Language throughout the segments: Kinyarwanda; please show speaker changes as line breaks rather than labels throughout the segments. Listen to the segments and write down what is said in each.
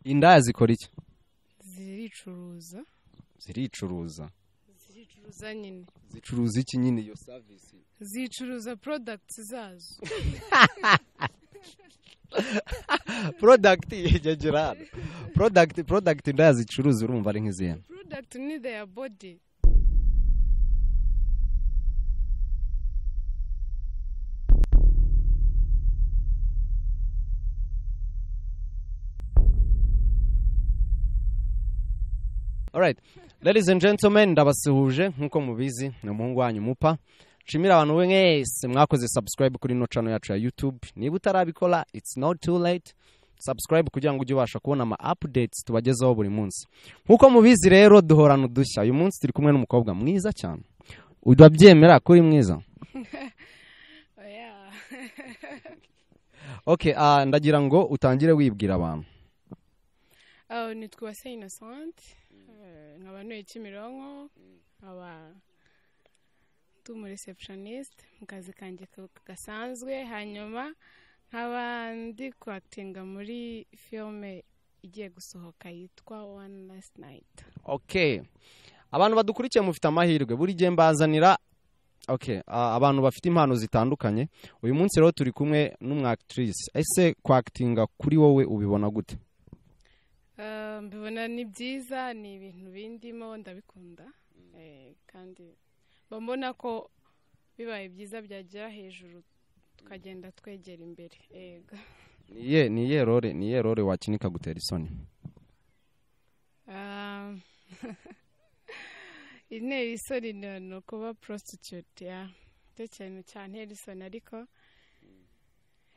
Indaya zikora iki?
Ziricuruza.
Ziricuruza.
Ziricuruza nyine.
Zicuruza iki nyine iyo service?
Zicuruza products zazo.
Product yegera. Product indaya zicuruza urumva ari nk'izihe?
Product ni their body.
Alright, ladies and gentlemen, ndabasuhuje nkuko mubizi ni umuhungu wanyu Mupa. Nshimira abantu mwese mwakoze subscribe kuri no channel yacu ya YouTube. Niba utarabikora, it's not too late. Subscribe kugira ngo ujye ubasha kubona ama updates tubagezaho buri munsi. Nkuko mubizi rero duhorana udushya. Uyu munsi turi kumwe n'umukobwa mwiza cyane. Urabyemera kuri mwiza?
Oya.
Okay, ndagira ngo utangire wibwira abantu.
Nitwa Uwase Innocent, nkaba ntuye Kimironko, nkaba ndi umu receptionist mu kazi kanjye gasanzwe, hanyuma nkaba ndi kwakitinga muri filime igiye gusohoka yitwa One Last Night.
Okay, abantu badukurikiye mufite amahirwe, buri gihe mbazanira okay, abantu bafite impano zitandukanye. Uyu munsi rero turi kumwe n'umwactrice. Ese kwakitinga kuri wowe ubibona gute?
Mbibona ni byiza, ni ibintu bindimo ndabikunda, kandi mbona ko bibaye byiza byagera hejuru tukagenda twegera imbere. Yego.
Niye role wakinika gutera isoni?
Intera isoni ni kuba prostitute, ya cyo kintu cyantera isoni, ariko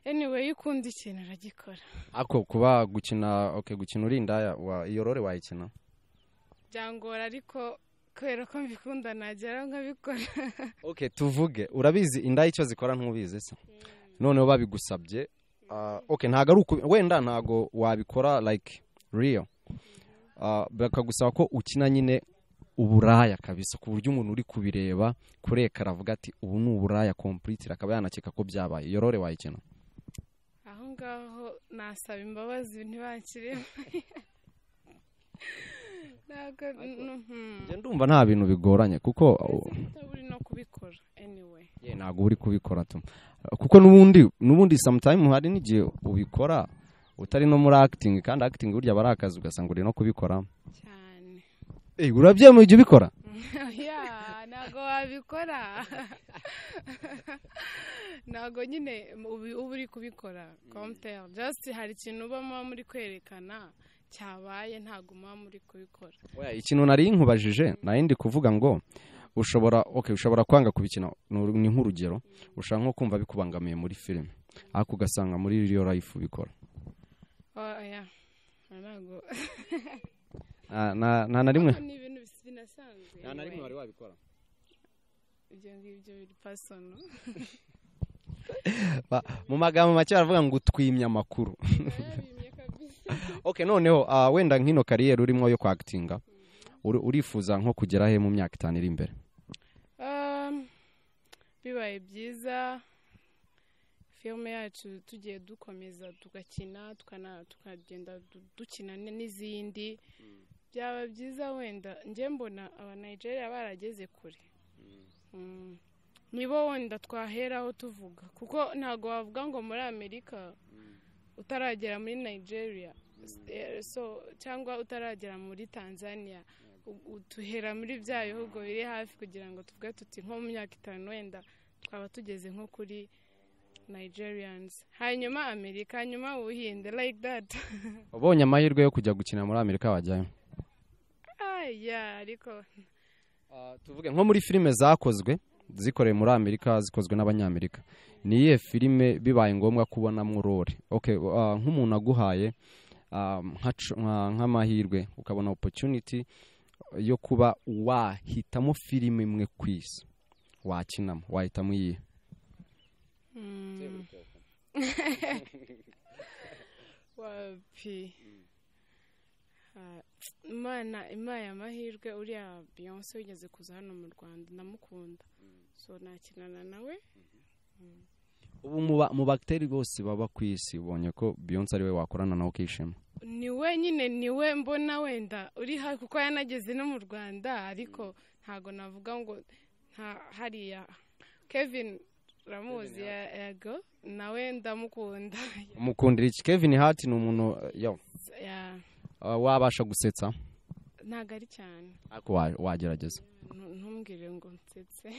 anyway iyo ukunda ikintu uragikora.
Ako kuba gukina, okay, gukina uri indaya, iyo role wayikina?
Byangora ariko kubera ko mbikunda nagera nkabikora.
Okay, tuvuge urabizi indaya icyo zikora ntubizi se? Noneho babigusabye, okay, ntago ari wenda ntago wabikora like real. Bakagusaba ko ukina nyine uburaya kabisa ku buryo umuntu uri kubireba kureka aravuga ati ubu ni uburaya complete, akaba yanakeka ko byabaye. Iyo role wayikina?
Aho ngaho nasaba imbabazi ntibakiremo.
Ntabwo ndumva nta bintu bigoranye kuko
uri no kubikora anyway.
Ye ntago uri kubikora tu. Kuko n'ubundi sometime hari n'igihe ubikora utari no muri acting, kandi acting burya barakaza ugasanga uri no kubikora
cyane.
Urabyemeye ujye ubikora?
Ya, ntago wabikora. Ntago nyine uba uri kubikora compter, just hari ikintu uba muri kwerekana cyabaye, ntago muba muri kubikora.
Oya, ikintu nari nkubajije nari ndi kuvuga ngo ushobora, okay, ushobora kwanga kubikina, ni nk'urugero ushaka nko kumva bikubangamiye muri film, ariko ugasanga muri real life ubikora.
Oya, ntago.
Na na rimwe
ni ibintu binasanzwe.
Na rimwe wari wabikora?
Ibyo ngibyo biri personal.
Mu magambo make baravuga ngo utwimye amakuru. Okay, noneho wenda nkino kariyeri urimo yo kwactinga, urifuza nko kugera he mu myaka 5 iri imbere?
Bibaye byiza filme yacu tugiye dukomeza tugakina, tukagenda dukina n'izindi, byaba byiza. Wenda njye mbona aba Nigeria barageze kure, nibo wenda twaheraho tuvuga, kuko ntago wavuga ngo muri Amerika utaragera muri Nigeria, so cyangwa utaragera muri Tanzania, tuhera muri bya bihugu biri hafi kugira ngo tuvuge tuti nko mu myaka 5 wenda twaba tugeze nko kuri Nigerians, hanyuma Amerika, hanyuma Ubuhinde, like that.
Ubonye amahirwe yo kujya gukina muri Amerika wajyayo?
Yeah, ariko
tuvuge nko muri filime zakozwe zikorewe muri Amerika, zikozwe n'abanyamerika, ni iyihe filime bibaye ngombwa kubonamo role? Okay, nk'umuntu aguhaye nk'amahirwe ukabona opportunity yo kuba wahitamo filime imwe ku isi wakinamo, wahitamo iyihe?
Wapi Imana impaye amahirwe, uriya Beyonce wigeze kuza hano mu Rwanda ndamukunda, so nakinana nawe.
Ubu mu bagiteri bose baba ku isi, ubonye ko Beyonce ari we wakorana nawe ukishima?
Ni we nyine, ni we mbona wenda uri hafi, kuko yanageze no mu Rwanda, ariko ntago navuga ngo nta hariya. Kevin uramuzi? Yego, nawe ndamukunda.
Umukundira iki? Kevin Hart ni umuntu yo wabasha gusetsa?
Ntago ari cyane.
Ariko wagerageza.
Ntumbwire ngo nsetse.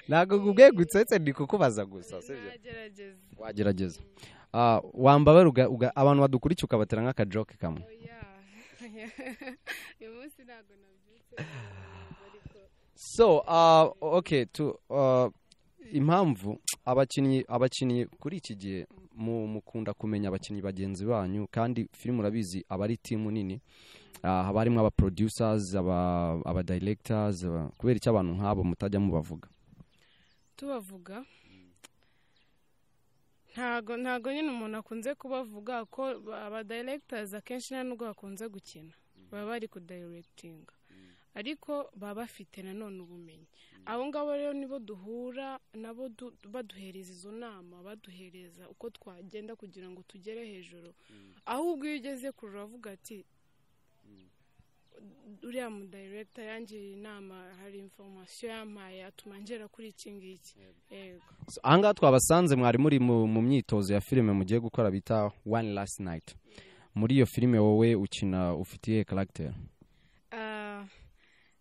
Ntabwo nkubwiye gutsetse, ndi kukubaza gusa, sibyo?
Nagerageza.
Wagerageza. Wambabara abantu badukurikiye ukabatera nk'akajoke kamwe.
Oya, uyu munsi ntabwo nabyutse, ariko
So okay, to impamvu abakinnyi kuri iki gihe mukunda kumenya abakinnyi bagenzi banyu, kandi filime urabizi aba ari team nini, haba harimo aba producers, aba directors, kubera icyo abantu nk'abo mutajya mubavuga?
Tubavuga, ntago nyine umuntu akunze kubavuga, ko aba directors akenshi nta nubwo bakunze gukina, baba bari kudirectinga, ariko baba bafite nanone ubumenyi. Abo ngabo rero nibo duhura nabo, baduhereza izo nama, baduhereza uko twagenda kugira ngo tugere hejuru. Ahubwo iyo ugeze kure uravuga ati: "Uriya mu director yangiriye inama, hari information yampaye atuma ngera kuri iki ngiki." Yego.
So, ahangaha twabasanze mwari muri mu myitozo ya filime mugiye gukora bita One Last Night. Muri iyo filime wowe ukina ufitiye character?
Ah,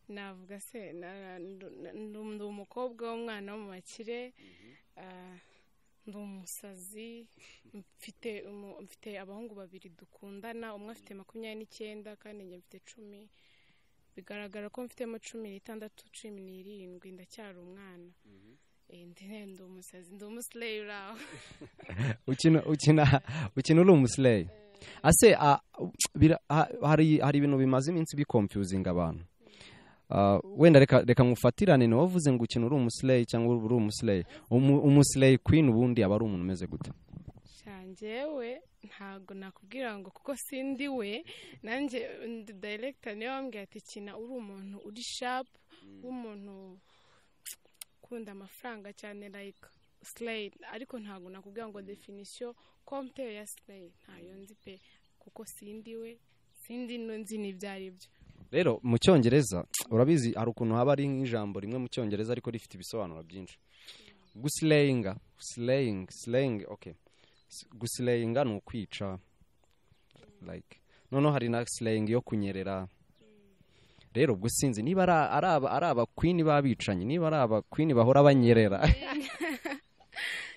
navuga se ndi umukobwa w'umwana wo mu bakire, ndi umusazi, mfite abahungu babiri dukundana, umwe afite 29 kandi njye mfite 10. Bigaragara ko mfitemo 16, 17, ndacyari umwana. Ndi umusazi, ndi umuslay uri aho.
Ukina uri umuslay ase? Hari ibintu bimaze iminsi biconfusinga abantu. Wenda reka ngufatirane, ni wavuze ngo ukina uri umuslay cyangwa uri umuslay. Umuslay queen ubundi aba ari umuntu umeze gute?
Sha, njyewe ntabwo nakubwira ngo kuko sindi we, nanjye ndi director, niwe wambwiye ati: "Kina uri umuntu uri sharp, w'umuntu ukunda amafaranga cyane, like slay." Ariko ntabwo nakubwira ngo definition complete ya slay ntayo nzi pe, kuko sindi we, sindi nzi n'ibyo ari byo.
Rero mu Cyongereza urabizi hari ukuntu haba ari nk'ijambo rimwe mu Cyongereza ariko rifite ibisobanuro byinshi. Guslayinga, slaying, slaying, okay. Guslayinga ni ukwica, like noneho hari na slaying yo kunyerera. Rero ubwo sinzi niba ari aba queen b'abicanyi, niba ari aba queen bahora banyerera.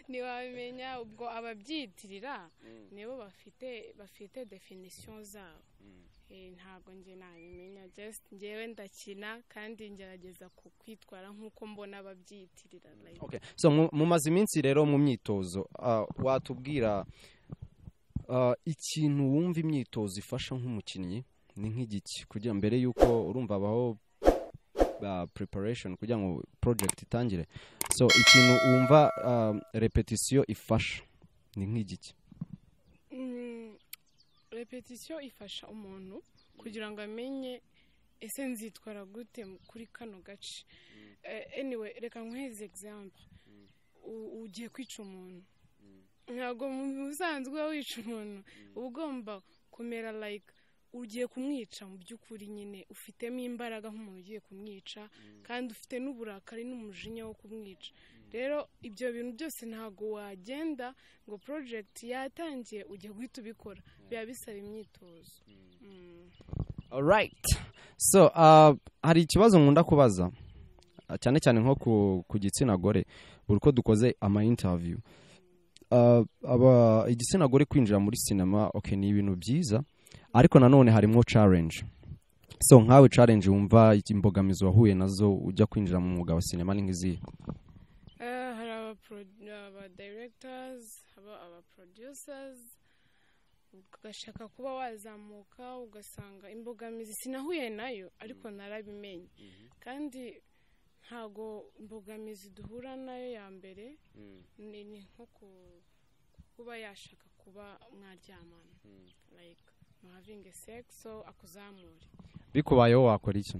Ntiwabimenya, ubwo ababyitirira nibo bafite definition zabo. Ntabwo njye nabimenya, just njyewe ndakina kandi ngerageza kwitwara nk'uko mbona ababyitirira, like.
Okay. So mumaze iminsi rero mu myitozo, watubwira ikintu wumva imyitozo ifasha nk'umukinnyi ni nk'igiki, kugira mbere yuko urumva abaho preparation kugira ngo project itangire? So ikintu wumva repetition ifasha ni nk'igiki?
Repetition ifasha umuntu kugira ngo amenye ese nzitwara gute kuri kano gace. Anyway, reka nkuheze example. Ugiye kwica umuntu, ntabwo mu busanzwe uba wica umuntu, uba ugomba kumera like ugiye kumwica mu by'ukuri nyine, ufitemo imbaraga nk'umuntu ugiye kumwica, kandi ufite n'uburakari n'umujinya wo kumwica. Rero ibyo bintu byose ntabwo wagenda ngo project yatangiye ujye guhita ubikora, biba bisaba imyitozo.
Alright. So hari ikibazo nkunda kubaza, cyane cyane nko ku gitsina gore, buri uko dukoze ama interview. Aba igitsina gore kwinjira muri cinema, okay, ni ibintu byiza, ariko nanone harimo challenge. So nkawe challenge wumva, imbogamizi wahuye nazo ujya kwinjira mu mwuga wa cinema ni nk'izihe?
Hari aba directors, haba aba producers, ugashaka kuba wazamuka ugasanga imbogamizi sinahuye nayo, ariko narabimenye. Kandi ntago imbogamizi duhura nayo ya mbere ni nko kuba yashaka kuba mwaryamana, like having a sex, so akuzamure.
Bikubayeho wakora iki?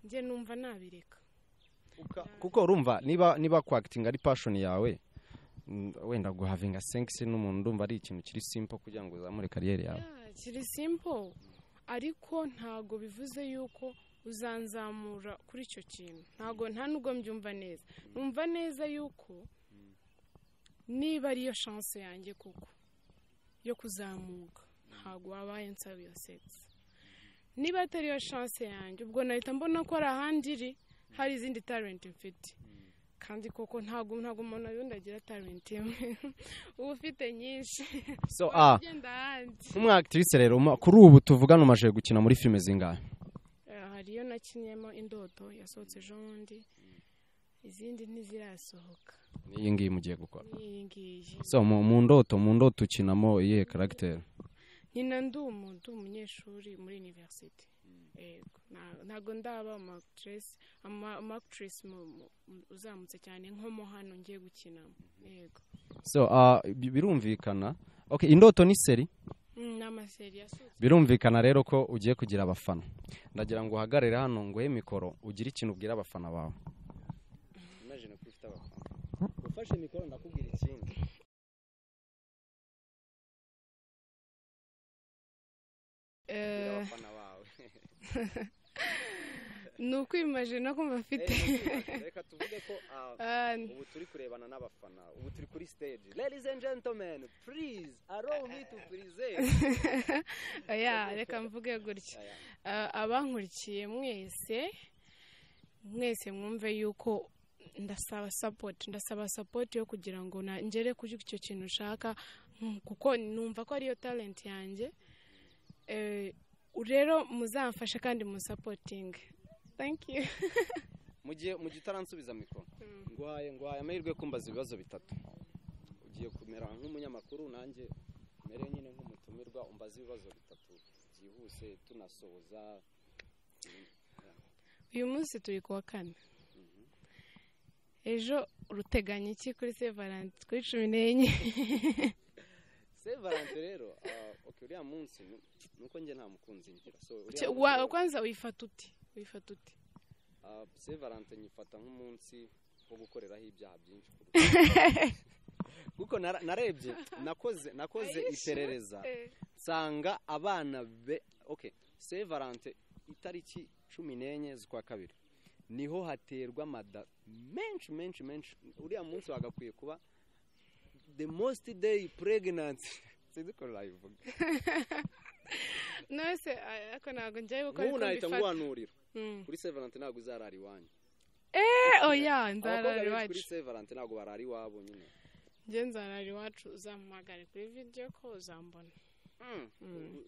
Njye numva nabireka.
Kuko urumva niba kwactinga ari passion yawe. Wenda guhavinga sex n'umuntu ndumva ari ikintu kiri simple kugira ngo uzamure career yawe.
Yeah, kiri simple, ariko ntago bivuze yuko uzanzamura kuri icyo kintu. Ntago, nta nubwo mbyumva neza. Numva neza yuko niba ariyo chance yanjye kuko yo kuzamuka, ntago wabaye nsaba iyo sex. Niba atari yo chance yanjye, ubwo nahita mbona ko ari ahandi iri, hari izindi talent mfite. Kandi koko ntago umuntu abundi agira talent imwe, uba ufite nyinshi.
So
ugenda ahandi.
Nk'umu actrice rero, kuri ubu tuvugana umaze gukina muri filime zingahe?
Hari iyo nakinnyemo Indoto yasohotse ejo bundi, izindi ntizirasohoka.
N'iyi ngiyi mugiye gukora?
N'iyi ngiyi.
So mu ndoto ukinamo iyihe character?
Nyina ndi umuntu umunyeshuri muri university. Yego, ntago ndaba umu actress uzamutse cyane nko mo hano ngiye gukinamo. Yego.
So birumvikana, okay, Indoto ni série?
Ni ama série yasohotse.
Birumvikana rero ko ugiye kugira abafana. Ndagira ngo uhagarare hano, nguhe mikoro, ugire ikintu ubwira abafana bawe. Imagine ko ufite abafana, ufashe mikoro, ndakubwira ikindi. Bwira abafana bawe.
Ni ukwimagina ko mbafite.
Reka tuvuge ko ubu turi kurebana n'abafana, ubu turi kuri stage. Ladies and gentlemen, please allow me to present.
Oya, reka mvuge gutya. Abankurikiye mwese mwese, mwumve yuko ndasaba support, ndasaba support yo kugira ngo ngere kuri icyo kintu nshaka, kuko numva ko ariyo talent yanjye. Rero muzamfashe kandi musapotinge. Thank you.
Mu gihe utaransubiza mikoro, nguhaye amahirwe yo kumbaza ibibazo bitatu. Ugiye kumera nk'umunyamakuru, nanjye mere nyine nk'umutumirwa, umbaze ibibazo bitatu byihuse tunasoza.
Uyu munsi turi kuwa kane. Ejo uruteganya iki kuri Saint Valentin, kuri 14?
Saint Valentin rero, okay, uriya munsi nuko njye nta mukunzi ngira, so uriya munsi
Kwanza uyifata uti? Uyifata uti?
Saint Valentin nyifata nk'umunsi wo gukoreraho ibyaha byinshi kuruta, kuko narebye, nakoze
Are you sure?
iperereza, nsanga abana be, okay, Saint Valentin itariki 14 z'ukwa kabiri niho haterwa amada menshi menshi menshi. Uriya munsi wagakwiye kuba the most day pregnant, sinzi ko nabivuga.
Nose ariko ntabwo njyayo gukora.
Nk'ubu
Ariko
nahita
mbifata.
nguhanurira, kuri Saint Valentin ntabwo uzarara iwanyu.
Oya,
Abakobwa
nzarara
benshi
iwacu.
kuri Saint Valentin ntabwo barara iwabo nyine.
Njye nzarara iwacu, uzampamagare kuri video ko uzambona.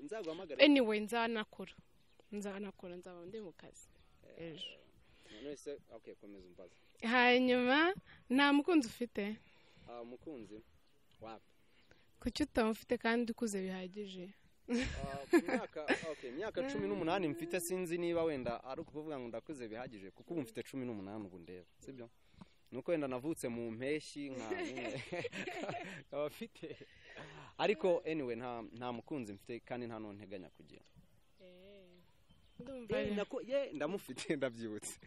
Nzaguhamagara.
Anyway, nzanakora, nzaba ndi mu kazi ejo.
None se, okay, komeza umbaze.
Hanyuma, nta mukunzi ufite?
Ah, umukunzi wapi.
Kuki utamufite kandi ukuze bihagije?
Ah, ku myaka, okay, imyaka 18 mfite, sinzi niba wenda ari ukuvuga ngo ndakuze bihagije, kuko ubu mfite 18 ubu ndeba, sibyo? Nuko wenda navutse mu mpeshyi nka nyine nkaba mfite, ariko anyway nta mukunzi mfite kandi nta n'uwo nteganya kugira.
Ndumva
Nako ye ndamufite, ndabyibutse.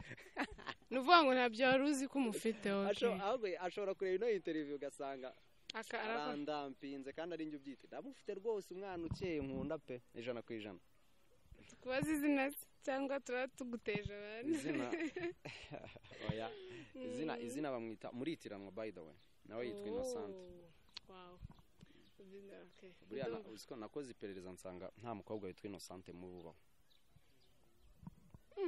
Ni ukuvuga ngo ntabyo wari uzi ko umufite, okay.
Ahubwo ashobora kureba ino interview ugasanga arandampinze kandi ari njye ubyite. Ndamufite rwose, umwana ukeye nkunda pe, 100%.
Tukubaza izina se, cyangwa tuba tuguteje abantu?
Izina, oya, izina bamwita muritiranwa, by the way, nawe yitwa Innocent.
Oh, wow. Okay.
Buriya uzi ko nakoze iperereza nsanga nta mukobwa witwa Innocent mububaho,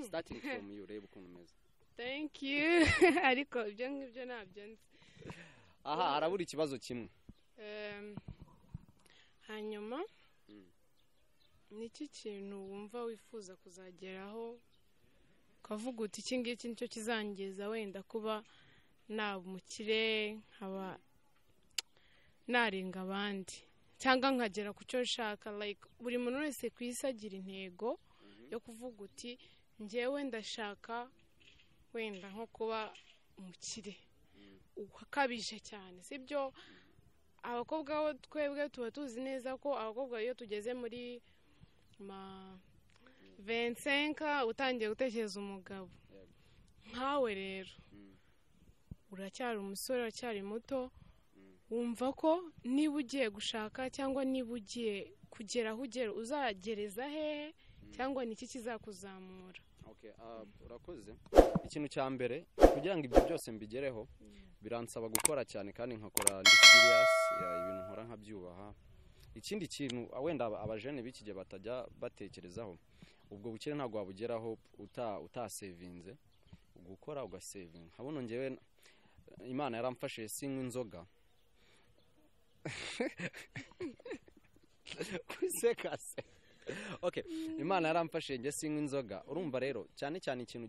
starting from you. Reba ukuntu umeze.
Thank you, ariko ibyo ngibyo ntabyo nzi.
Aha harabura ikibazo kimwe.
Hanyuma ni iki kintu wumva wifuza kuzageraho, ukavuga uti iki ngiki nicyo kizangeza wenda kuba naba umukire, nkaba narenga abandi, cyangwa nkagera ku cyo nshaka? Like, buri muntu wese ku isi agira intego yo kuvuga uti njyewe ndashaka wenda nko kuba umukire ukabije cyane, sibyo? Abakobwa bo twebwe tuba tuzi neza ko abakobwa iyo tugeze muri ma 25 utangiye gutekereza umugabo. Nkawe rero uracyari umusore, uracyari muto. Wumva ko niba ugiye gushaka cyangwa niba ugiye kugera aho ugera, uzagereza hehe, cyangwa ni iki kizakuzamura?
Okay, urakoze. Ikintu cya mbere, kugira ngo ibyo byose mbigereho, biransaba gukora cyane kandi nkakora ndi serious, ibintu nkora nkabyubaha. Ikindi kintu wenda abajene b'iki gihe batajya batekerezaho, ubwo bukire ntabwo wabugeraho utasevinze, gukora ugasevinga. Habuno njyewe Imana yaramfashije sinywa inzoga. Kusekase. Okay, Imana yaramfashije njye sinywa inzoga. Urumva rero cyane cyane ikintu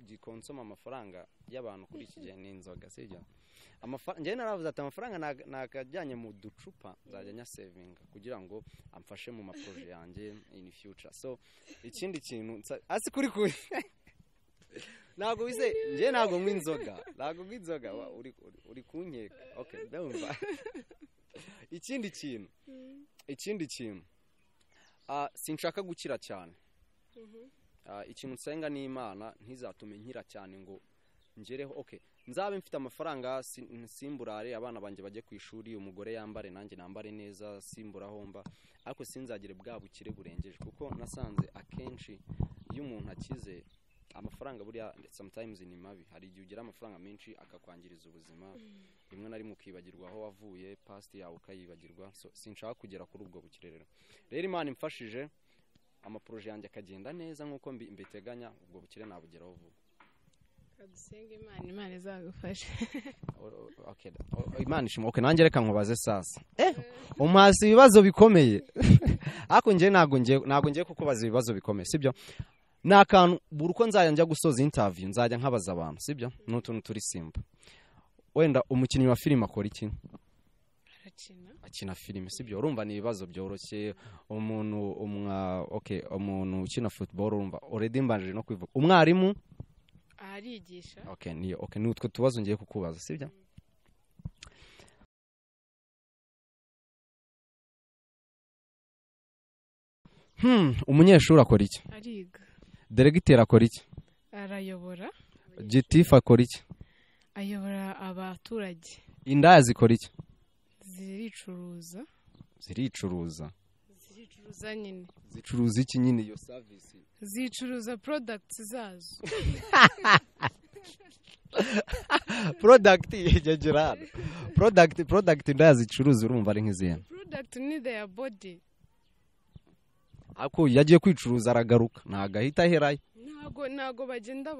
gikonsoma amafaranga y'abantu kuri iki gihe ni inzoga, sibyo? Njye naravuze ati amafaranga nakajyanye mu ducupa nzajya nyasevinga kugira ngo amfashe mu maproje yanjye in future. So ikindi kintu asi kuri kuri ntabwo wize, njye ntabwo nywa inzoga, ntabwo nywa inzoga, uri kunkeka. Okay, ndumva. Ikindi kintu sinshaka gukira cyane. Ikintu nsenga ni Imana ntizatume nkira cyane ngo ngereho. Okay, nzabe mfite amafaranga, simburare, abana banjye bajye ku ishuri, umugore yambare nanjye nambare neza, simbura homba, ariko sinzagire bwa bukire burengeje, kuko nasanze akenshi iyo umuntu akize amafaranga buriya sometimes ni mabi. Hari igihe ugira amafaranga menshi akakwangiriza ubuzima, rimwe na rimwe ukibagirwa aho wavuye, past yawe ukayibagirwa. So sinshaka kugera kuri ubwo bukire rero. Rero Imana imfashije amaproje yanjye akagenda neza nkuko mbiteganya, ubwo bukire nabugeraho vuba.
Kadusenga Imana, Imana izagufasha.
Okay, Imana ishimwe. Okay, nanjye reka nkubaze sasa. Umasi ibibazo bikomeye. Ariko nje ntago ngiye kukubaza ibibazo bikomeye, sibyo? Ni akantu buri uko nzajya njya gusoza interview nzajya nkabaza abantu, sibyo? N'utuntu turi simba. Wenda umukinnyi wa filime akora iki? Akina filime, sibyo? Urumva ni ibibazo byoroshye. Umuntu okay, umuntu ukina football, urumva already mbanje no kwivuga. Umwarimu
arigisha.
Okay, ni okay, ni utwo tubazo ngiye kukubaza, sibyo? Umunyeshuri akora iki?
Ariga.
Deregiteri akora iki?
Arayobora.
Gitifu akora iki?
Ayobora abaturage.
Indaya zikora iki?
Ziricuruza.
Ziricuruza.
Ziricuruza nyine.
Zicuruza iki nyine iyo service?
Zicuruza products zazo.
Product yegera. Product indaya zicuruza urumva ari nk'izihe?
Product ni their body.
Ako yagiye kwicuruza aragaruka ntago ahita aherayo.
Ntago bagenda,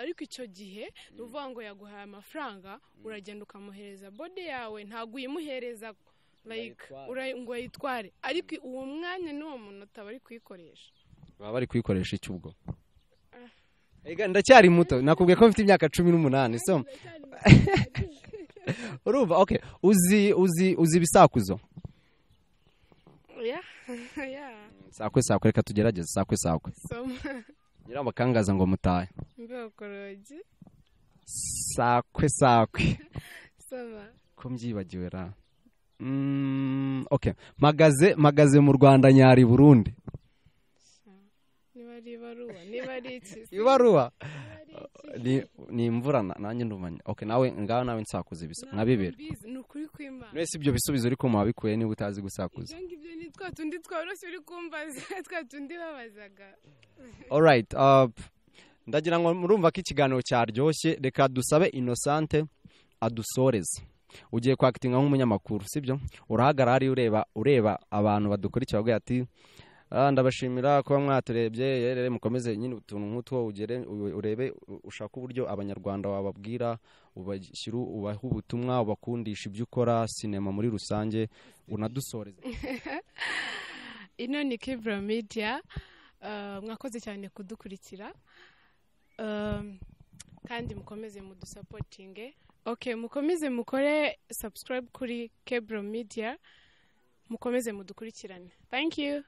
ariko icyo gihe uvuga ngo yaguhaye amafaranga, uragenda ukamuhereza body yawe, ntago uyimuhereza like ngo ayitware, ariko uwo mwanya n'uwo muntu ataba ari kuyikoresha.
Baba bari kuyikoresha iki ubwo? Ega ndacyari muto, nakubwiye ko mfite imyaka 18, so urumva. Okay, uzi ibisakuzo?
Yeah. Yeah.
Sakwe reka tugerageze sakwe. Nyirabakangaza ngo mutahe.
Mbokorogi.
Sakwe.
Soma.
Ko mbyibagiwe ra. Okay. Magaze mu Rwanda nyari Burundi.
Niba ari ibaruwa, niba ari iki?
Ibaruwa. Ni imvura nanjye ndumanya. Okay, nawe ngaho nawe nsakuza ibisa nka bibiri.
Ni ukuri kw'Imana.
Mwese ibyo bisubizo ariko mwabikuye niba utazi gusakuza.
Ibyo ngibyo ni twa tundi tworoshye uri kumbaza, twa tundi babazaga.
All right, ndagira ngo murumva ko ikiganiro cyaryoshye, reka dusabe Innocente adusoreze. Ugiye kwakitinga nk'umunyamakuru, sibyo? Urahagarara ari ureba abantu badukurikira bavuga ati ndabashimira kuba mwaturebye, yerere mukomeze nyine utuntu nk'utwo, ugere urebe ushaka uburyo abanyarwanda wababwira, ubashyira ubaha ubutumwa, ubakundisha ibyo ukora, sinema muri rusange, unadusoreze.
Ino ni Kibra Media, mwakoze cyane kudukurikira, kandi mukomeze mudusapotinge. Okay, mukomeze mukore subscribe kuri Kibra Media, mukomeze mudukurikirane. Thank you.